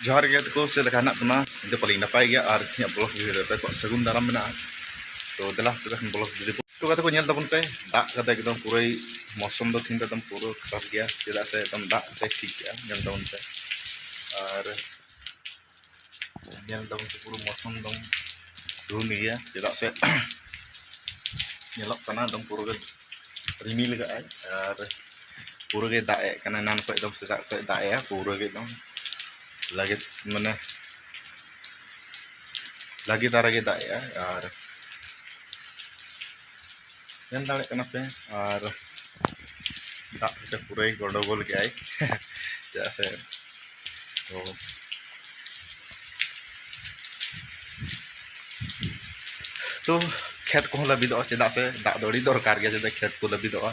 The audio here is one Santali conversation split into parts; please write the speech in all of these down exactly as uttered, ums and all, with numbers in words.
ᱡᱚᱦᱟᱨ ᱜᱮ ᱜᱟᱛᱮ ᱠᱚ, ᱪᱮᱫ ᱞᱮᱠᱟ ᱦᱮᱱᱟᱜ ᱵᱚᱱᱟ? ᱤᱧ ᱫᱚ ᱯᱟᱞᱮᱧ ᱱᱟᱯᱟᱭ ᱜᱮᱭᱟ ᱟᱨ ᱤᱧᱟᱹᱜ ᱵᱞᱚᱜ ᱵᱷᱤᱰᱤᱭᱳ ᱨᱮ ᱟᱯᱮ ᱠᱚᱣᱟᱜ ᱥᱟᱹᱜᱩᱱ ᱫᱟᱨᱟᱢ ᱢᱮᱱᱟᱜᱼᱟ᱾ ᱛᱚ ᱫᱮᱞᱟ ᱛᱚᱵᱮ ᱠᱷᱟᱱ ᱵᱞᱚᱜ ᱵᱷᱤᱰᱤᱭᱳ ᱠᱚ᱾ ᱛᱚ ᱜᱟᱛᱮ ᱠᱚ ᱧᱮᱞ ᱛᱟᱵᱚᱱ ᱯᱮ, ᱫᱟᱜ ᱠᱟᱫᱟᱭ ᱮᱠᱫᱚᱢ ᱯᱩᱨᱟᱹᱭ, ᱢᱚᱥᱚᱢ ᱫᱚ ᱛᱤᱦᱤᱧ ᱫᱚ ᱮᱠᱫᱚᱢ ᱯᱩᱨᱟᱹ ᱠᱷᱟᱨᱟᱯ ᱜᱮᱭᱟ, ᱪᱮᱫᱟᱜ ᱥᱮ ᱮᱠᱫᱚᱢ ᱫᱟᱜ ᱛᱮ ᱴᱷᱤᱠ ᱜᱮᱭᱟ᱾ ᱧᱮᱞ ᱛᱟᱵᱚᱱ ᱯᱮ ᱟᱨ ᱧᱮᱞ ᱛᱟᱵᱚᱱ ᱯᱮ ᱯᱩᱨᱟᱹ ᱢᱚᱥᱚᱢ ᱮᱠᱫᱚᱢ ᱰᱩᱱ ᱜᱮᱭᱟ, ᱪᱮᱫᱟᱜ ᱥᱮ ᱧᱮᱞᱚᱜ ᱠᱟᱱᱟ ᱮᱠᱫᱚᱢ ᱯᱩᱨᱟᱹ ᱜᱮ ᱨᱤᱢᱤᱞ ᱠᱟᱜᱼᱟᱭ ᱟᱨ ᱯᱩᱨᱟᱹ ᱜᱮ ᱫᱟᱜ ᱮᱫ ᱠᱟᱱᱟ᱾ ᱮᱱᱟᱱ ᱠᱷᱚᱱ ᱮᱠᱫᱚᱢ ᱥᱮᱛᱟᱜ ᱠᱷᱚᱱ ᱫᱟᱜ ᱮᱫᱼᱟ, ᱯᱩᱨᱟᱹ ᱜᱮ ᱮᱠᱫᱚᱢ ᱞᱟᱜᱮ ᱢᱟᱱᱮ ᱞᱟᱜᱮ ᱫᱷᱟᱨᱟ ᱜᱮ ᱫᱟᱜ ᱮᱫᱼᱟ᱾ ᱟᱨ ᱧᱮᱞ ᱫᱟᱲᱮᱭᱟᱜ ᱠᱟᱱᱟ ᱯᱮ, ᱟᱨ ᱫᱟᱜ ᱠᱚᱛᱮ ᱯᱩᱨᱟᱹᱭ ᱜᱚᱱᱰᱚᱜᱳᱞ ᱠᱮᱜᱼᱟᱭ᱾ ᱪᱮᱫᱟᱜ ᱥᱮ ᱛᱚ ᱛᱚ ᱠᱷᱮᱛ ᱠᱚᱦᱚᱸ ᱞᱟᱹᱵᱤᱫᱚᱜᱼᱟ, ᱪᱮᱫᱟᱜ ᱥᱮ ᱫᱟᱜ ᱫᱚ ᱟᱹᱰᱤ ᱫᱚᱨᱠᱟᱨ ᱜᱮᱭᱟ, ᱡᱟᱛᱮ ᱠᱷᱮᱛ ᱠᱚ ᱞᱟᱹᱵᱤᱫᱚᱜᱼᱟ᱾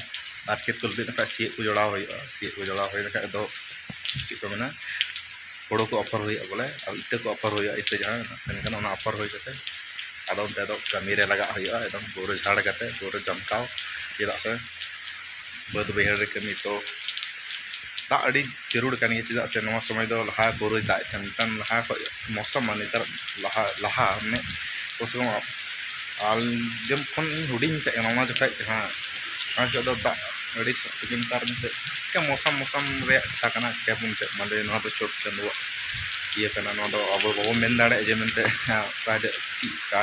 ᱟᱨ ᱠᱷᱮᱛ ᱠᱚ ᱞᱟᱹᱵᱤᱫ ᱞᱮᱱᱠᱷᱟᱱ ᱥᱤᱭᱳᱜ ᱠᱚ ᱡᱚᱲᱟᱣ ᱦᱩᱭᱩᱜᱼᱟ᱾ ᱥᱤᱭᱳᱜ ᱠᱚ ᱡᱚᱲᱟᱣ ᱦᱩᱭ ᱞᱮᱱᱠᱷᱟᱱ ᱫᱚ ᱪᱮᱫ ᱠᱚ ᱢᱮᱱᱟ, ᱦᱳᱲᱳ ᱠᱚ ᱟᱯᱷᱚᱨ ᱦᱩᱭᱩᱜᱼᱟ, ᱵᱚᱞᱮ ᱟᱨ ᱤᱛᱟᱹ ᱠᱚ ᱟᱯᱷᱚᱨ ᱦᱩᱭᱩᱜᱼᱟ, ᱤᱛᱟᱹ ᱡᱟᱦᱟᱸ ᱢᱮᱱᱠᱷᱟᱱ ᱚᱱᱟ ᱟᱯᱷᱚᱨ ᱦᱩᱭ ᱠᱟᱛᱮ ᱟᱫᱚ ᱚᱱᱛᱮ ᱫᱚ ᱠᱟᱹᱢᱤ ᱨᱮ ᱞᱟᱜᱟᱜ ᱦᱩᱭᱩᱜᱼᱟ, ᱮᱠᱫᱚᱢ ᱯᱩᱨᱟᱹ ᱡᱷᱟᱲ ᱠᱟᱛᱮ ᱯᱩᱨᱟᱹ ᱡᱚᱢᱠᱟᱣ᱾ ᱪᱮᱫᱟᱜ ᱥᱮ ᱵᱟᱹᱫᱽ ᱵᱟᱹᱭᱦᱟᱹᱲ ᱨᱮ ᱠᱟᱹᱢᱤ ᱛᱚ ᱫᱟᱜ ᱟᱹᱰᱤ ᱡᱟᱹᱨᱩᱲ ᱠᱟᱱ ᱜᱮᱭᱟ, ᱪᱮᱫᱟᱜ ᱥᱮ ᱱᱚᱣᱟ ᱥᱚᱢᱚᱭ ᱫᱚ ᱞᱟᱦᱟ ᱯᱩᱨᱟᱹᱭ ᱫᱟᱜ ᱮᱫ ᱛᱟᱦᱮᱱ, ᱱᱮᱛᱟᱨ ᱞᱟᱦᱟ ᱠᱷᱚᱱ ᱢᱚᱥᱚᱢ ᱢᱟ ᱱᱮᱛᱟᱨ ᱞᱟᱦᱟ ᱞᱟᱦᱟ ᱢᱟᱱᱮ ᱩᱱ ᱥᱚᱢᱚᱭ ᱟᱞ ᱡᱚᱠᱷᱚᱱ ᱤᱧ ᱦᱩᱰᱤᱧ ᱛᱟᱦᱮᱸ ᱠᱟᱱᱟ, ᱚᱱᱟ ᱡᱚᱠᱷᱚᱡ ᱡᱟᱦᱟᱸ ᱚᱱᱟ ᱡᱚᱠᱷᱚᱡ ᱫᱚ ᱫᱟᱜ ᱟᱹᱰᱤ ᱥᱚᱠᱛᱚ ᱜᱮ, ᱱᱮᱛᱟᱨ ᱢᱤᱫᱴᱮᱡ ᱪᱤᱠᱟᱹ ᱢᱚᱥᱟᱢ ᱢᱚᱥᱟᱢ ᱨᱮᱭᱟᱜ ᱠᱟᱛᱷᱟ ᱠᱟᱱᱟ᱾ ᱪᱤᱠᱟᱹ ᱵᱚᱱ ᱪᱮᱫ ᱢᱟᱱᱮ ᱱᱚᱣᱟ ᱫᱚ ᱪᱚᱴ ᱪᱟᱸᱫᱳᱣᱟᱜ ᱤᱭᱟᱹ ᱠᱟᱱᱟ, ᱱᱚᱣᱟ ᱫᱚ ᱟᱵᱚ ᱵᱟᱵᱚᱱ ᱢᱮᱱ ᱫᱟᱲᱮᱭᱟᱜᱼᱟ ᱡᱮ ᱢᱮᱱᱛᱮ ᱚᱠᱟ ᱦᱤᱞᱳᱜ ᱪᱮᱫ ᱚᱠᱟ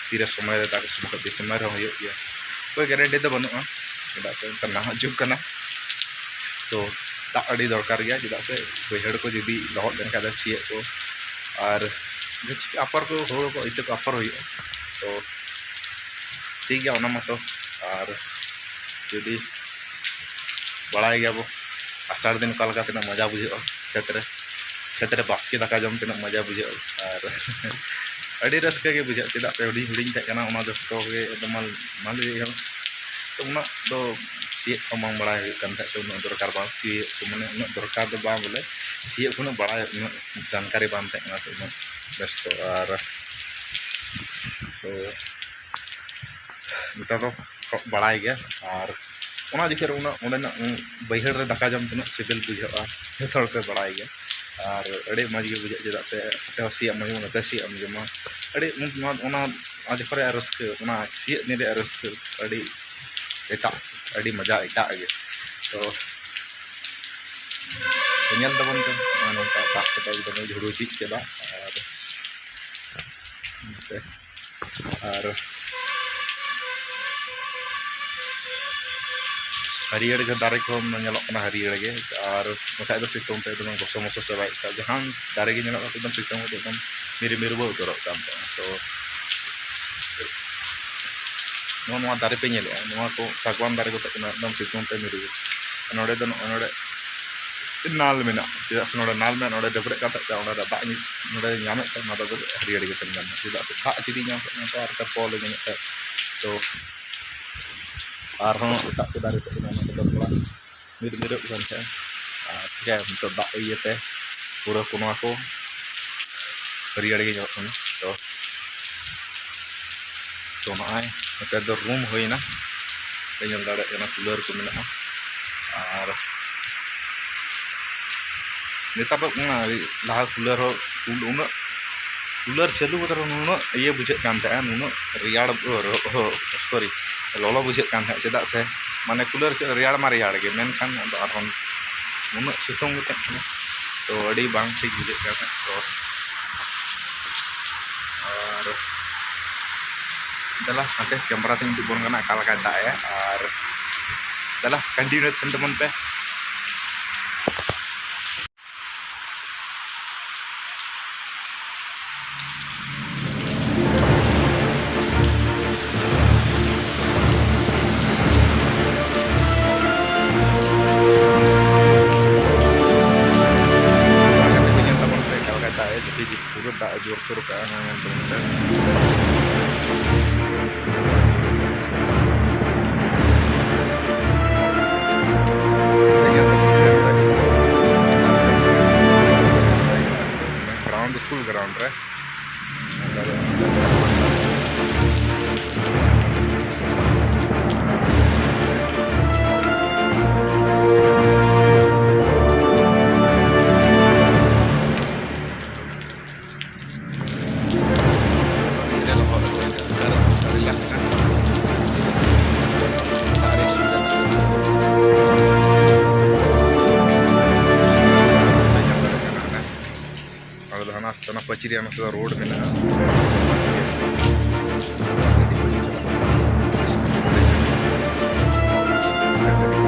ᱛᱤᱨᱮ ᱥᱚᱢᱚᱭ ᱨᱮ ᱫᱟᱜ ᱥᱚᱢᱚᱭ ᱫᱤᱥᱚᱢ ᱨᱮᱦᱚᱸ ᱦᱩᱭᱩᱜ ᱜᱮᱭᱟ, ᱚᱠᱚᱭ ᱜᱮᱨᱮᱱᱴᱤ ᱫᱚ ᱵᱟᱹᱱᱩᱜᱼᱟ᱾ ᱪᱮᱫᱟᱜ ᱥᱮ ᱱᱮᱛᱟᱨ ᱱᱟᱦᱟᱜ ᱡᱩᱜᱽ ᱠᱟᱱᱟ, ᱛᱚ ᱫᱟᱜ ᱟᱹᱰᱤ ᱫᱚᱨᱠᱟᱨ ᱜᱮᱭᱟ, ᱪᱮᱫᱟᱜ ᱥᱮ ᱵᱟᱹᱭᱦᱟᱹᱲ ᱠᱚ ᱡᱩᱫᱤ ᱞᱚᱦᱚᱫ ᱞᱮᱱᱠᱷᱟᱱ ᱫᱚ ᱥᱤᱭᱳᱜ ᱠᱚ ᱟᱨ ᱜᱟᱹᱪᱷᱤ ᱟᱯᱷᱚᱨ ᱠᱚ, ᱦᱩᱲᱩ ᱠᱚ, ᱤᱛᱟᱹ ᱠᱚ ᱟᱯᱷᱚᱨ ᱦᱩᱭᱩᱜᱼᱟ᱾ ᱛᱚ ᱴᱷᱤᱠ ᱜᱮᱭᱟ, ᱚᱱᱟ ᱢᱟᱛᱚ᱾ ᱟᱨ ᱡᱩᱫᱤ ᱵᱟᱲᱟᱭ ᱜᱮᱭᱟᱵᱚ ᱟᱥᱟᱲ ᱫᱤᱱ ᱚᱠᱟ ᱞᱮᱠᱟ ᱛᱤᱱᱟᱹᱜ ᱢᱚᱡᱟ ᱵᱩᱡᱷᱟᱹᱜᱼᱟ, ᱠᱷᱮᱛ ᱨᱮ ᱠᱷᱮᱛ ᱨᱮ ᱵᱟᱥᱠᱮ ᱫᱟᱠᱟ ᱡᱚᱢ ᱛᱤᱱᱟᱹᱜ ᱢᱚᱡᱟ ᱵᱩᱡᱷᱟᱹᱜᱼᱟ᱾ ᱟᱨ ᱟᱹᱰᱤ ᱨᱟᱹᱥᱠᱟᱹ ᱜᱮ ᱵᱩᱡᱷᱟᱹᱜᱼᱟ, ᱪᱮᱫᱟᱜ ᱥᱮ ᱦᱩᱰᱤᱧ ᱦᱩᱰᱤᱧ ᱛᱟᱦᱮᱸ ᱠᱟᱱᱟ, ᱚᱱᱟ ᱡᱚᱛᱚ ᱜᱮ ᱮᱠᱫᱚᱢ ᱢᱟᱞ ᱢᱟᱞ ᱤᱭᱟᱹ ᱛᱚ ᱩᱱᱟᱹᱜ ᱫᱚ ᱥᱤᱭᱳᱜ ᱠᱚ ᱵᱟᱝ ᱵᱟᱲᱟᱭ ᱦᱩᱭᱩᱜ ᱠᱟᱱ ᱛᱟᱦᱮᱸᱫ ᱛᱮ, ᱩᱱᱟᱹᱜ ᱫᱚᱨᱠᱟᱨ ᱵᱟᱝ ᱥᱤᱭᱳᱜ ᱠᱚ, ᱢᱟᱱᱮ ᱩᱱᱟᱹᱜ ᱫᱚᱨᱠᱟᱨ ᱫᱚ ᱵᱟᱝ ᱵᱚᱞᱮ, ᱥᱤᱭᱳᱜ ᱠᱚ ᱩᱱᱟᱹᱜ ᱵᱟᱲᱟᱭ, ᱩᱱᱟᱹᱜ ᱡᱟᱱᱠᱟᱨᱤ ᱵᱟᱝ ᱛᱟᱦᱮᱸ ᱠᱟᱱᱟ ᱥᱮ ᱩᱱᱟᱹᱜ ᱵᱮᱥ ᱛᱚ᱾ ᱟᱨ ᱛᱚ ᱱᱮᱛᱟᱨ ᱫᱚ ᱵᱟᱲᱟᱭ ᱜᱮᱭᱟ᱾ ᱟᱨ ᱚᱱᱟ ᱡᱚᱠᱷᱮᱡ ᱨᱮ ᱩᱱᱟᱹᱜ ᱚᱸᱰᱮᱱᱟᱜ ᱵᱟᱹᱭᱦᱟᱹᱲ ᱨᱮ ᱫᱟᱠᱟ ᱡᱚᱢ ᱛᱤᱱᱟᱹᱜ ᱥᱤᱵᱤᱞ ᱵᱩᱡᱷᱟᱹᱜᱼᱟ, ᱡᱚᱛᱚ ᱦᱚᱲ ᱯᱮ ᱵᱟᱲᱟᱭ ᱜᱮᱭᱟ᱾ ᱟᱨ ᱟᱹᱰᱤ ᱢᱚᱡᱽ ᱜᱮ ᱵᱩᱡᱷᱟᱹᱜᱼᱟ, ᱪᱮᱫᱟᱜ ᱥᱮ ᱟᱯᱮ ᱦᱚᱸ ᱥᱤᱭᱟᱜ ᱮᱢ ᱟᱸᱡᱚᱢᱟ, ᱱᱚᱛᱮ ᱥᱤᱭᱟᱜ ᱮᱢ ᱟᱸᱡᱚᱢᱟ᱾ ᱟᱹᱰᱤ ᱚᱱᱟ, ᱚᱱᱟ ᱡᱚᱠᱷᱚᱱ ᱨᱮᱭᱟᱜ ᱨᱟᱹᱥᱠᱟᱹ, ᱚᱱᱟ ᱥᱤᱭᱟᱜ ᱫᱤᱱ ᱨᱮᱭᱟᱜ ᱨᱟᱹᱥᱠᱟᱹ ᱟᱹᱰᱤ ᱮᱴᱟᱜ, ᱟᱹᱰᱤ ᱢᱚᱡᱟ ᱮᱴᱟᱜ ᱜᱮ᱾ ᱛᱚ ᱧᱮᱞ ᱛᱟᱵᱚᱱ ᱯᱮ, ᱱᱚᱜᱼᱚᱭ ᱱᱚᱝᱠᱟ ᱫᱟᱜ ᱠᱮᱫᱟ, ᱮᱠᱫᱚᱢ ᱡᱷᱩᱲᱩ ᱪᱤᱡ ᱠᱮᱫᱟ᱾ ᱟᱨ ᱱᱚᱛᱮ ᱟᱨ ᱦᱟᱹᱨᱭᱟᱹᱲ ᱜᱮ ᱫᱟᱨᱮ ᱠᱚ ᱧᱮᱞᱚᱜ ᱠᱟᱱᱟ, ᱦᱟᱹᱨᱭᱟᱹᱲ ᱜᱮ᱾ ᱟᱨ ᱵᱟᱠᱷᱟᱡ ᱫᱚ ᱥᱤᱛᱩᱝ ᱛᱮ ᱮᱠᱫᱚᱢ ᱜᱚᱥᱚ ᱢᱚᱥᱚ ᱪᱟᱵᱟᱭᱮᱫ ᱠᱟᱱ, ᱡᱟᱦᱟᱱ ᱫᱟᱨᱮ ᱜᱮ ᱧᱮᱞᱚᱜ ᱠᱟᱱᱟ ᱮᱠᱫᱚᱢ ᱥᱤᱛᱩᱝ ᱛᱮ ᱮᱠᱫᱚᱢ ᱢᱤᱨᱩ ᱢᱤᱨᱩ ᱩᱛᱟᱹᱨᱚᱜ ᱠᱟᱱ ᱛᱟᱦᱮᱸᱱᱟ᱾ ᱛᱚ ᱱᱚᱜᱼᱚ ᱱᱚᱣᱟ ᱫᱟᱨᱮ ᱯᱮ ᱧᱮᱞᱮᱫᱼᱟ, ᱱᱚᱣᱟ ᱠᱚ ᱥᱟᱜᱣᱟᱱ ᱫᱟᱨᱮ ᱠᱚ ᱛᱟᱦᱮᱸ ᱠᱟᱱᱟ, ᱮᱠᱫᱚᱢ ᱥᱤᱛᱩᱝ ᱛᱮ ᱢᱤᱨᱩ᱾ ᱱᱚᱰᱮ ᱫᱚ ᱱᱚᱜᱼᱚᱭ ᱱᱚᱰᱮ ᱱᱟᱞ ᱢᱮᱱᱟᱜᱼᱟ, ᱪᱮᱫᱟᱜ ᱥᱮ ᱱᱚᱰᱮ ᱱᱟᱞ ᱢᱮᱱᱟᱜᱼᱟ, ᱱᱚᱰᱮ ᱰᱟᱹᱵᱽᱨᱟᱹᱜ ᱠᱟᱱ ᱛᱟᱦᱮᱸᱫ, ᱚᱸᱰᱮ ᱫᱚ ᱫᱟᱜ ᱧᱩ-, ᱱᱚᱰᱮ ᱧᱟᱢᱮᱫ ᱛᱟᱦᱮᱸᱫ, ᱚᱱᱟ ᱫᱚ ᱦᱟᱹᱨᱭᱟᱹᱲ ᱜᱮ ᱛᱟᱦᱮᱸ ᱠᱟᱱᱟ, ᱪᱮᱫᱟᱜ ᱥᱮ ᱫᱟᱜ ᱡᱩᱫᱤ ᱧᱟᱢ ᱠᱚᱜ ᱠᱷᱟᱱ ᱛᱚ ᱟᱨ ᱠᱷᱟᱱ ᱯᱚᱞ ᱮ ᱧᱟᱢᱮᱫ ᱛᱟᱦᱮᱸᱫ᱾ ᱛᱚ ᱟᱨᱦᱚᱸ ᱮᱴᱟᱜ ᱠᱚ ᱫᱟᱨᱮ ᱠᱚ ᱢᱮᱱᱟᱜᱼᱟ, ᱚᱱᱟ ᱠᱚᱫᱚ ᱛᱷᱚᱲᱟ ᱢᱤᱫ ᱢᱤᱫᱚᱜ ᱠᱟᱱ ᱛᱟᱦᱮᱸᱫ᱾ ᱟᱨ ᱪᱤᱠᱟᱹᱭᱟᱢ, ᱱᱤᱛᱚᱜ ᱫᱟᱜ ᱤᱭᱟᱹᱛᱮ ᱯᱩᱨᱟᱹ ᱠᱚ ᱱᱚᱣᱟ ᱠᱚ ᱦᱟᱹᱨᱭᱟᱹᱲ ᱜᱮ ᱧᱮᱞᱚᱜ ᱠᱟᱱᱟ᱾ ᱛᱚ, ᱛᱚ ᱱᱚᱜᱼᱚᱭ ᱱᱚᱛᱮ ᱫᱚ ᱨᱩᱢ ᱦᱩᱭᱱᱟ, ᱯᱮ ᱧᱮᱞ ᱫᱟᱲᱮᱭᱟᱜ ᱠᱟᱱᱟ, ᱠᱩᱞᱟᱨ ᱠᱚ ᱢᱮᱱᱟᱜᱼᱟ᱾ ᱟᱨ ᱱᱮᱛᱟᱨ ᱫᱚ ᱚᱱᱟ ᱞᱟᱦᱟ ᱠᱩᱞᱟᱨ ᱦᱚᱸ ᱩᱱᱟᱹᱜ ᱠᱩᱞᱟᱨ ᱪᱟᱹᱞᱩ ᱠᱟᱛᱮ ᱨᱮᱦᱚᱸ ᱱᱩᱱᱟᱹᱜ ᱤᱭᱟᱹ ᱵᱩᱡᱷᱟᱹᱜ ᱠᱟᱱ ᱛᱟᱦᱮᱸᱜᱼᱟ, ᱱᱩᱱᱟᱹᱜ ᱨᱮᱭᱟᱲ, ᱥᱚᱨᱤ, ᱞᱚᱞᱚ ᱵᱩᱡᱷᱟᱹᱜ ᱠᱟᱱ ᱛᱟᱦᱮᱸᱜᱼᱟ, ᱪᱮᱫᱟᱜ ᱥᱮ ᱢᱟᱱᱮ ᱠᱩᱞᱟᱨ ᱨᱮᱭᱟᱲ ᱢᱟ ᱨᱮᱭᱟᱲ ᱜᱮ, ᱢᱮᱱᱠᱷᱟᱱ ᱟᱫᱚ ᱟᱨᱦᱚᱸ ᱱᱩᱱᱟᱹᱜ ᱥᱤᱛᱩᱝ ᱠᱟᱛᱮᱫ ᱠᱟᱱᱟ, ᱛᱚ ᱟᱹᱰᱤ ᱵᱟᱝ ᱴᱷᱤᱠ ᱵᱩᱡᱷᱟᱹᱜ ᱠᱟᱱᱟ᱾ ᱛᱚ ᱟᱨ ᱫᱮᱞᱟ ᱦᱟᱱᱛᱮ ᱠᱮᱢᱨᱟ ᱥᱮᱫ ᱤᱧ ᱩᱫᱩᱜ ᱵᱚᱱ ᱠᱟᱱᱟ, ᱚᱠᱟ ᱞᱮᱠᱟᱭ ᱫᱟᱜ ᱮᱜᱼᱟ᱾ ᱟᱨ ᱫᱮᱞᱟ continue ᱛᱟᱦᱮᱱ ᱛᱟᱵᱚᱱ ᱯᱮ᱾ ᱚᱱᱟ ᱠᱟᱛᱮ ᱠᱚ ᱧᱮᱞ ᱛᱟᱵᱚᱱ ᱯᱮ, ᱚᱠᱟ ᱞᱮᱠᱟᱭ ᱫᱟᱜ ᱮᱜᱼᱟ, ᱡᱷᱤᱴᱤ ᱡᱷᱤᱴᱤ ᱯᱩᱨᱟᱹ ᱫᱟᱜ ᱮ ᱡᱳᱨ ᱥᱳᱨ ᱠᱟᱜᱼᱟ, ᱱᱚᱣᱟ ᱧᱮᱞ ᱛᱟᱵᱚᱱ ᱯᱮ᱾ ᱨᱮᱭᱟᱜ ᱱᱚᱛᱮ ᱫᱚ ᱨᱳᱰ ᱢᱮᱱᱟᱜᱼᱟ᱾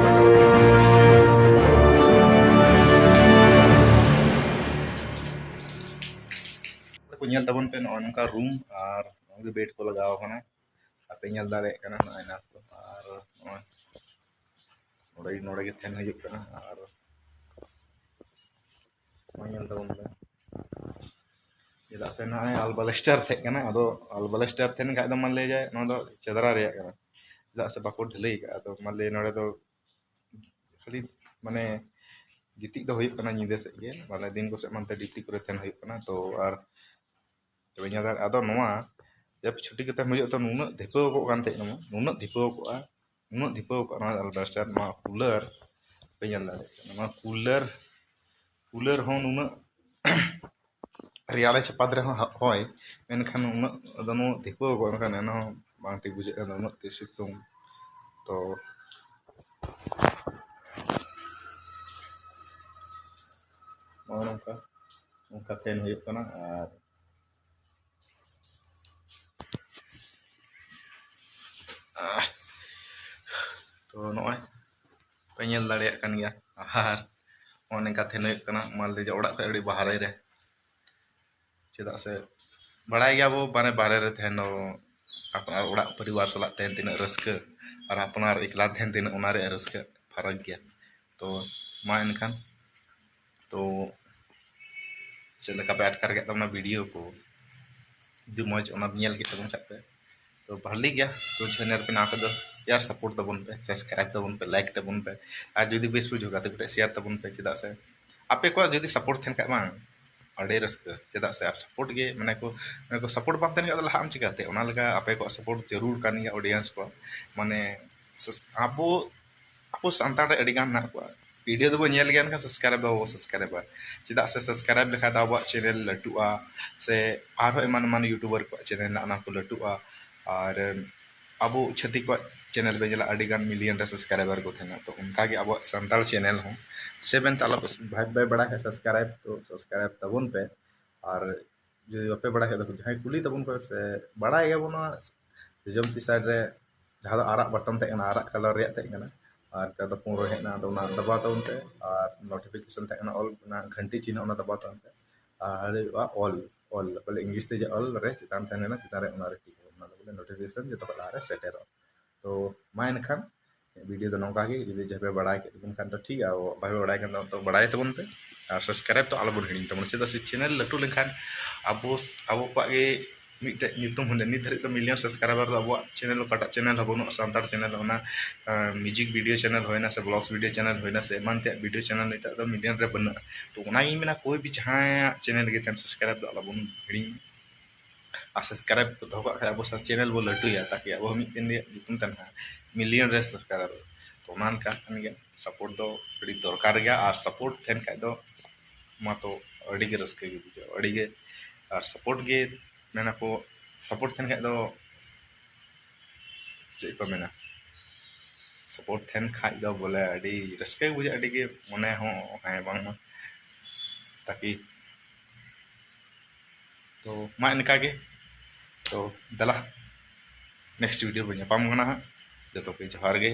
ᱠᱚ ᱧᱮᱞ ᱛᱟᱵᱚᱱ ᱯᱮ, ᱱᱚᱜᱼᱚ ᱱᱚᱝᱠᱟ ᱨᱩᱢ ᱟᱨ ᱱᱚᱜᱼᱚᱭ ᱵᱮᱰ ᱠᱚ ᱞᱟᱜᱟᱣ ᱟᱠᱟᱱᱟ᱾ ᱟᱯᱮ ᱧᱮᱞ ᱫᱟᱲᱮᱭᱟᱜ ᱠᱟᱱᱟ ᱱᱚᱜᱼᱚᱭ ᱱᱟᱨᱥ ᱠᱚ, ᱟᱨ ᱱᱚᱜᱼᱚᱭ ᱱᱚᱰᱮ, ᱱᱚᱰᱮ ᱜᱮ ᱛᱟᱦᱮᱱ ᱦᱩᱭᱩᱜ ᱠᱟᱱᱟ᱾ ᱟᱨ ᱱᱚᱜᱼᱚᱭ ᱧᱮᱞ ᱛᱟᱵᱚᱱ ᱯᱮ, ᱪᱮᱫᱟᱜ ᱥᱮ ᱱᱚᱜᱼᱚᱭ ᱟᱞᱵᱟᱞᱮᱥᱴᱟᱨ ᱛᱟᱦᱮᱸ ᱠᱟᱱᱟ, ᱟᱫᱚ ᱟᱞᱵᱟᱞᱮᱥᱴᱟᱨ ᱛᱟᱦᱮᱱ ᱠᱷᱟᱡ ᱫᱚ ᱢᱟᱱᱞᱤ ᱡᱮ ᱱᱚᱣᱟ ᱫᱚ ᱪᱮᱫᱨᱟ ᱨᱮᱭᱟᱜ ᱠᱟᱱᱟ, ᱪᱮᱫᱟᱜ ᱥᱮ ᱵᱟᱠᱚ ᱰᱷᱟᱹᱞᱟᱹᱭ ᱠᱟᱜᱼᱟ᱾ ᱟᱫᱚ ᱢᱟᱱᱞᱤ ᱱᱚᱰᱮ ᱫᱚ ᱠᱷᱟᱹᱞᱤ ᱢᱟᱱᱮ ᱜᱤᱛᱤᱡ ᱫᱚ ᱦᱩᱭᱩᱜ ᱠᱟᱱᱟ ᱧᱤᱫᱟᱹ ᱥᱮᱫ ᱜᱮ, ᱢᱟᱱᱮ ᱫᱤᱱ ᱠᱚ ᱥᱮᱫ ᱢᱟᱱᱛᱮ ᱰᱤᱭᱩᱴᱤ ᱠᱚᱨᱮ ᱛᱟᱦᱮᱱ ᱦᱩᱭᱩᱜ ᱠᱟᱱᱟ᱾ ᱛᱚ ᱟᱨ ᱛᱚᱵᱮ ᱧᱮᱞ ᱫᱟᱲᱮᱭᱟᱜ, ᱟᱫᱚ ᱱᱚᱣᱟ ᱡᱟᱵ ᱪᱷᱩᱴᱤ ᱠᱟᱛᱮᱢ ᱦᱤᱡᱩᱜ ᱛᱚ ᱱᱩᱱᱟᱹᱜ ᱫᱷᱤᱯᱟᱹᱣ ᱠᱚᱜ ᱠᱟᱱ ᱛᱟᱦᱮᱸ ᱠᱟᱱᱟ, ᱱᱩᱱᱟᱹᱜ ᱫᱷᱤᱯᱟᱹᱣ ᱠᱚᱜᱼᱟ, ᱱᱩᱱᱟᱹᱜ ᱫᱷᱤᱯᱟᱹᱣ ᱠᱚᱜᱼᱟ ᱱᱚᱣᱟ ᱟᱞᱵᱟᱞᱮᱥᱴᱟᱨ, ᱱᱚᱣᱟ ᱠᱩᱞᱟᱨ ᱯᱮ ᱧᱮᱞ ᱫᱟᱲᱮᱭᱟᱜ ᱠᱟᱱᱟ, ᱱᱚᱣᱟ ᱠᱩᱞᱟᱨ, ᱠᱩᱞᱟᱨ ᱦᱚᱸ ᱱᱩᱱᱟᱹᱜ ᱨᱮᱭᱟᱲᱮ ᱪᱟᱯᱟᱫ ᱨᱮᱦᱚᱸ ᱦᱚᱭ, ᱢᱮᱱᱠᱷᱟᱱ ᱩᱱᱟᱹᱜ ᱟᱫᱚ ᱱᱩᱱᱟᱹᱜ ᱫᱷᱤᱯᱟᱹᱣ ᱠᱚᱜ, ᱢᱮᱱᱠᱷᱟᱱ ᱮᱱᱦᱚᱸ ᱵᱟᱝ ᱴᱷᱤᱠ ᱵᱩᱡᱷᱟᱹᱜ ᱠᱟᱱᱟ, ᱩᱱᱟᱹᱜ ᱛᱮ ᱥᱤᱛᱩᱝ᱾ ᱛᱚ ᱱᱚᱜᱼᱚ ᱱᱚᱝᱠᱟ, ᱱᱚᱝᱠᱟ ᱯᱷᱮᱱ ᱦᱩᱭᱩᱜ ᱠᱟᱱᱟ᱾ ᱟᱨ ᱛᱚ ᱱᱚᱜᱼᱚᱭ ᱯᱮ ᱧᱮᱞ ᱫᱟᱲᱮᱭᱟᱜ ᱠᱟᱱ ᱜᱮᱭᱟ᱾ ᱟᱨ ᱱᱚᱜᱼᱚ ᱱᱚᱝᱠᱟ ᱛᱟᱦᱮᱱ ᱦᱩᱭᱩᱜ ᱠᱟᱱᱟ, ᱢᱟᱱᱞᱤ ᱡᱮ ᱚᱲᱟᱜ ᱠᱷᱚᱱ ᱟᱹᱰᱤ ᱵᱟᱦᱨᱮ ᱨᱮ, ᱪᱮᱫᱟᱜ ᱥᱮ ᱵᱟᱲᱟᱭ ᱜᱮᱭᱟᱵᱚ, ᱢᱟᱱᱮ ᱵᱟᱦᱨᱮ ᱨᱮ ᱛᱟᱦᱮᱱ ᱫᱚ ᱟᱯᱱᱟᱨ ᱚᱲᱟᱜ ᱯᱚᱨᱤᱵᱟᱨ ᱥᱟᱞᱟᱜ ᱛᱟᱦᱮᱱ ᱛᱤᱱᱟᱹᱜ ᱨᱟᱹᱥᱠᱟᱹ ᱟᱨ ᱟᱯᱱᱟᱨ ᱮᱠᱞᱟ ᱛᱟᱦᱮᱱ ᱛᱤᱱᱟᱹᱜ, ᱚᱱᱟ ᱨᱮᱭᱟᱜ ᱨᱟᱹᱥᱠᱟᱹ ᱯᱷᱟᱨᱟᱠ ᱜᱮᱭᱟ᱾ ᱛᱚ ᱢᱟ ᱮᱱᱠᱷᱟᱱ, ᱛᱚ ᱪᱮᱫ ᱞᱮᱠᱟ ᱯᱮ ᱟᱴᱠᱟᱨ ᱠᱮᱫ ᱛᱟᱵᱚᱱᱟ ᱵᱷᱤᱰᱤᱭᱳ ᱠᱚ? ᱡᱩᱫᱤ ᱢᱚᱡᱽ ᱚᱱᱟ ᱧᱮᱞ ᱠᱮᱫ ᱛᱟᱵᱚᱱ ᱠᱷᱟᱡ ᱯᱮ, ᱛᱚ ᱵᱷᱟᱞᱤ ᱜᱮᱭᱟ᱾ ᱛᱚ ᱪᱮᱱᱮᱞ ᱯᱮ ᱱᱟᱣᱟ ᱠᱷᱟᱡ ᱫᱚ ᱭᱟᱨ ᱥᱟᱯᱳᱨᱴ ᱛᱟᱵᱚᱱ ᱯᱮ, ᱥᱟᱵᱥᱠᱨᱟᱭᱤᱵ ᱛᱟᱵᱚᱱ ᱯᱮ, ᱞᱟᱭᱤᱠ ᱛᱟᱵᱚᱱ ᱯᱮ, ᱟᱨ ᱡᱩᱫᱤ ᱵᱮᱥ ᱵᱩᱡᱷᱟᱹᱣ ᱜᱟᱛᱮ ᱠᱚᱴᱷᱮᱡ ᱥᱮᱭᱟᱨ ᱛᱟᱵᱚᱱ ᱯᱮ᱾ ᱪᱮᱫᱟᱜ ᱥᱮ ᱟᱯᱮ ᱠᱚᱣᱟᱜ ᱡᱩᱫᱤ ᱥᱟᱯᱳᱨᱴ ᱛᱟᱦᱮᱱ ᱠᱷᱟᱡ ᱵᱟᱝ, ᱟᱹᱰᱤ ᱨᱟᱹᱥᱠᱟᱹ᱾ ᱪᱮᱫᱟᱜ ᱥᱮ ᱟᱨ ᱥᱟᱯᱳᱨᱴ ᱜᱮ, ᱢᱟᱱᱮ ᱠᱚ, ᱢᱟᱱᱮ ᱠᱚ ᱥᱟᱯᱳᱨᱴ ᱵᱟᱝ ᱛᱟᱦᱮᱱ ᱠᱷᱟᱡ ᱫᱚ ᱞᱟᱦᱟᱜ ᱟᱢ ᱪᱤᱠᱟᱹᱛᱮ? ᱚᱱᱟ ᱞᱮᱠᱟ ᱟᱯᱮ ᱠᱚᱣᱟᱜ ᱥᱟᱯᱳᱨᱴ ᱡᱟᱹᱨᱩᱲ ᱠᱟᱱ ᱜᱮᱭᱟ, ᱚᱰᱤᱭᱮᱱᱥ ᱠᱚ᱾ ᱢᱟᱱᱮ ᱥᱟᱥ-, ᱟᱵᱚ, ᱟᱵᱚ ᱥᱟᱱᱛᱟᱲ ᱨᱮ ᱟᱹᱰᱤ ᱜᱟᱱ ᱢᱮᱱᱟᱜ ᱠᱚᱣᱟ, ᱵᱷᱤᱰᱤᱭᱳ ᱫᱚᱵᱚ ᱧᱮᱞ ᱜᱮᱭᱟ, ᱮᱱᱠᱷᱟᱱ ᱥᱟᱵᱥᱠᱨᱟᱭᱤᱵ ᱵᱟᱵᱚ ᱥᱟᱵᱥᱠᱨᱟᱭᱤᱵᱟ᱾ ᱪᱮᱫᱟᱜ ᱥᱮ ᱥᱟᱵᱥᱠᱨᱟᱭᱤᱵ ᱞᱮᱠᱷᱟᱱ ᱫᱚ ᱟᱵᱚᱣᱟᱜ ᱪᱮᱱᱮᱞ ᱞᱟᱹᱴᱩᱜᱼᱟ, ᱥᱮ ᱟᱨᱦᱚᱸ ᱮᱢᱟᱱ ᱮᱢᱟᱱ ᱭᱩᱴᱩᱵᱟᱨ ᱠᱚᱣᱟᱜ ᱪᱮᱱᱮᱞ ᱦᱮᱱᱟᱜᱼᱟ, ᱚᱱᱟ ᱠᱚ ᱞᱟᱹᱴᱩᱜᱼᱟ᱾ ᱟᱨ ᱟᱵᱚ ᱪᱷᱟᱹᱛᱤᱠ ᱠᱚᱣᱟᱜ ᱪᱮᱱᱮᱞ ᱵᱮᱱ ᱧᱮᱞᱟ, ᱟᱹᱰᱤ ᱜᱟᱱ ᱢᱤᱞᱤᱭᱚᱱ ᱨᱮ ᱥᱟᱵᱥᱠᱨᱟᱭᱵᱟᱨ ᱠᱚ ᱛᱟᱦᱮᱱᱟ᱾ ᱛᱚ ᱚᱱᱠᱟ ᱜᱮ ᱟᱵᱚᱣᱟᱜ ᱥᱟᱱᱛᱟᱲ ᱪᱮᱱᱮᱞ ᱦᱚᱸ ᱥᱮᱵᱮᱱ ᱛᱟᱞᱟ ᱵᱷᱟᱭ ᱵᱟᱭ ᱵᱟᱲᱟᱭ ᱠᱷᱟᱡ ᱥᱟᱵᱥᱠᱨᱟᱭᱤᱵ, ᱛᱚ ᱥᱟᱵᱥᱠᱨᱟᱭᱤᱵ ᱛᱟᱵᱚᱱ ᱯᱮ᱾ ᱟᱨ ᱡᱩᱫᱤ ᱵᱟᱯᱮ ᱵᱟᱲᱟᱭ ᱠᱷᱟᱡ ᱫᱚ ᱡᱟᱦᱟᱸᱭ ᱠᱩᱞᱤ ᱛᱟᱵᱚᱱ ᱯᱮ ᱥᱮ ᱵᱟᱲᱟᱭ ᱜᱮᱭᱟᱵᱚᱱ ᱱᱚᱣᱟ ᱡᱚᱡᱚᱢᱛᱤ ᱥᱟᱭᱤᱰ ᱨᱮ ᱡᱟᱦᱟᱸ ᱫᱚ ᱟᱨᱟᱜ ᱵᱟᱴᱚᱱ ᱛᱟᱦᱮᱸ ᱠᱟᱱᱟ, ᱟᱨᱟᱜ ᱠᱟᱞᱟᱨ ᱨᱮᱭᱟᱜ ᱛᱟᱦᱮᱸ ᱠᱟᱱᱟ, ᱟᱨ ᱱᱮᱛᱟᱨ ᱫᱚ ᱯᱩᱸᱰ ᱦᱮᱡ ᱮᱱᱟ, ᱟᱫᱚ ᱚᱱᱟ ᱫᱟᱵᱟᱣ ᱛᱟᱵᱚᱱ ᱯᱮ᱾ ᱟᱨ ᱱᱳᱴᱤᱯᱷᱤᱠᱮᱥᱚᱱ ᱛᱟᱦᱮᱸ ᱠᱟᱱᱟ ᱚᱞ, ᱚᱱᱟ ᱜᱷᱟᱱᱴᱤ ᱪᱤᱱᱦᱟᱹ, ᱚᱱᱟ ᱫᱟᱵᱟᱣ ᱛᱟᱵᱚᱱ ᱯᱮ᱾ ᱟᱨ ᱦᱩᱭᱩᱜᱼᱟ ᱚᱞ, ᱚᱞ ᱵᱚᱞᱮ ᱤᱝᱞᱤᱥ ᱛᱮ ᱡᱮ ᱚᱞ ᱨᱮ ᱪᱮᱛᱟᱱ ᱛᱟᱦᱮᱱ ᱠᱟᱱᱟ, ᱪᱮᱛᱟᱱ ᱨᱮ ᱚᱱᱟ ᱨᱮ ᱴᱤᱠ, ᱚᱱᱟ ᱫᱚ ᱵᱚᱞᱮ ᱱᱳᱴᱤᱯᱷᱤᱠᱮᱥᱚᱱ ᱡᱚᱛᱚ ᱠᱷᱚᱱ ᱞᱟᱦᱟ ᱨᱮ ᱥᱮᱴᱮᱨᱚᱜᱼᱟ᱾ ᱛᱚ ᱢᱟ ᱮᱱᱠᱷᱟᱱ ᱵᱷᱤᱰᱤᱭᱳ ᱫᱚ ᱱᱚᱝᱠᱟ ᱜᱮ, ᱡᱩᱫᱤ ᱡᱟᱦᱟᱸᱭ ᱯᱮ ᱵᱟᱲᱟᱭ ᱠᱮᱫ ᱛᱟᱵᱚᱱ ᱠᱷᱟᱱ ᱫᱚ ᱴᱷᱤᱠ ᱜᱮᱭᱟ, ᱟᱨ ᱵᱟᱯᱮ ᱵᱟᱲᱟᱭ ᱠᱷᱟᱱ ᱫᱚ ᱛᱚ ᱵᱟᱲᱟᱭ ᱛᱟᱵᱚᱱ ᱯᱮ᱾ ᱟᱨ ᱥᱟᱵᱥᱠᱨᱟᱭᱤᱵ ᱫᱚ ᱟᱞᱚᱵᱚᱱ ᱦᱤᱲᱤᱧ ᱛᱟᱵᱚᱱᱟ, ᱪᱮᱫᱟᱜ ᱥᱮ ᱪᱮᱱᱮᱞ ᱞᱟᱹᱴᱩ ᱞᱮᱱᱠᱷᱟᱱ ᱟᱵᱚ, ᱟᱵᱚ ᱠᱚᱣᱟᱜ ᱜᱮ ᱢᱤᱫᱴᱮᱡ ᱧᱩᱛᱩᱢ ᱦᱩᱭᱱᱟ᱾ ᱱᱤᱛ ᱫᱷᱟᱹᱨᱤᱡ ᱫᱚ ᱢᱤᱞᱤᱭᱚᱱ ᱥᱟᱵᱥᱠᱨᱟᱭᱵᱟᱨ ᱫᱚ ᱟᱵᱚᱣᱟᱜ ᱪᱮᱱᱮᱞ ᱚᱠᱟᱴᱟᱜ ᱪᱮᱱᱮᱞ ᱦᱚᱸ ᱵᱟᱹᱱᱩᱜᱼᱟ, ᱥᱟᱱᱛᱟᱲ ᱪᱮᱱᱮᱞ, ᱚᱱᱟ ᱢᱤᱭᱩᱡᱤᱠ ᱵᱷᱤᱰᱤᱭᱳ ᱪᱮᱱᱮᱞ ᱦᱩᱭᱱᱟ ᱥᱮ ᱵᱞᱚᱜᱥ ᱵᱷᱤᱰᱤᱭᱳ ᱪᱮᱱᱮᱞ ᱦᱩᱭᱱᱟ ᱥᱮ ᱮᱢᱟᱱ ᱛᱮᱭᱟᱜ ᱵᱷᱤᱰᱤᱭᱳ ᱪᱮᱱᱮᱞ ᱱᱤᱛᱚᱜ ᱫᱚ ᱢᱤᱞᱤᱭᱚᱱ ᱨᱮ ᱵᱟᱹᱱᱩᱜᱼᱟ᱾ ᱛᱚ ᱚᱱᱟᱜᱤᱧ ᱢᱮᱱᱟ, ᱠᱳᱭ ᱵᱷᱤ ᱡᱟᱦᱟᱸᱭᱟᱜ ᱪᱮᱱᱮᱞ ᱜᱮ ᱛᱟᱦᱮᱱ, ᱥᱟᱵᱥᱠᱨᱟᱭᱤᱵ ᱫᱚ ᱟᱞᱚᱵᱚᱱ ᱦᱤᱲᱤᱧ ᱢᱟ᱾ ᱟᱨ ᱥᱟᱵᱥᱠᱨᱟᱭᱤᱵ ᱫᱚᱦᱚ ᱠᱟᱜ ᱠᱷᱟᱡ ᱟᱵᱚ ᱪᱮᱱᱮᱞ ᱵᱚ ᱞᱟᱹᱴᱩᱭᱟ, ᱛᱟᱠᱤ ᱟᱵᱚ ᱦᱚᱸ ᱢᱤᱫ ᱫᱤᱱ ᱨᱮᱭᱟᱜ ᱧᱩᱛᱩᱢ ᱛᱟᱦᱮᱱᱟ ᱢᱤᱞᱤᱭᱚᱱ ᱨᱮ ᱥᱟᱵᱥᱠᱨᱟᱭᱵᱟᱨ᱾ ᱛᱚ ᱚᱱᱟ ᱞᱮᱠᱟ ᱠᱟᱱ ᱜᱮᱭᱟ, ᱥᱟᱯᱳᱨᱴ ᱫᱚ ᱟᱹᱰᱤ ᱫᱚᱨᱠᱟᱨ ᱜᱮᱭᱟ᱾ ᱟᱨ ᱥᱟᱯᱳᱨᱴ ᱛᱟᱦᱮᱱ ᱠᱷᱟᱡ ᱫᱚ ᱢᱟ ᱛᱚ ᱟᱹᱰᱤ ᱜᱮ ᱨᱟᱹᱥᱠᱟᱹ ᱜᱮ ᱵᱩᱡᱷᱟᱹᱜᱼᱟ, ᱟᱹᱰᱤ ᱜᱮ᱾ ᱟᱨ ᱥᱟᱯᱳᱨᱴ ᱜᱮ ᱢᱮᱱᱟᱠᱚ, ᱥᱟᱯᱳᱨᱴ ᱛᱟᱦᱮᱱ ᱠᱷᱟᱡ ᱫᱚ ᱪᱮᱫ ᱠᱚ ᱢᱮᱱᱟ, ᱥᱟᱯᱳᱨᱴ ᱛᱟᱦᱮᱱ ᱠᱷᱟᱡ ᱫᱚ ᱵᱚᱞᱮ ᱟᱹᱰᱤ ᱨᱟᱹᱥᱠᱟᱹ ᱜᱮ ᱵᱩᱡᱷᱟᱹᱜᱼᱟ, ᱟᱹᱰᱤ ᱜᱮ ᱢᱚᱱᱮ ᱦᱚᱸ ᱦᱮᱸ ᱵᱟᱝᱢᱟ ᱛᱟᱠᱤ᱾ ᱛᱚ ᱢᱟ ᱤᱱᱠᱟ ᱜᱮ, ᱛᱚ ᱫᱮᱞᱟ ᱱᱮᱠᱥᱴ ᱵᱷᱤᱰᱤᱭᱳ ᱵᱚᱱ ᱧᱟᱯᱟᱢ ᱠᱟᱱᱟ ᱦᱟᱸᱜ᱾ ᱡᱚᱛᱚ ᱠᱚ ᱡᱚᱦᱟᱨ ᱜᱮ᱾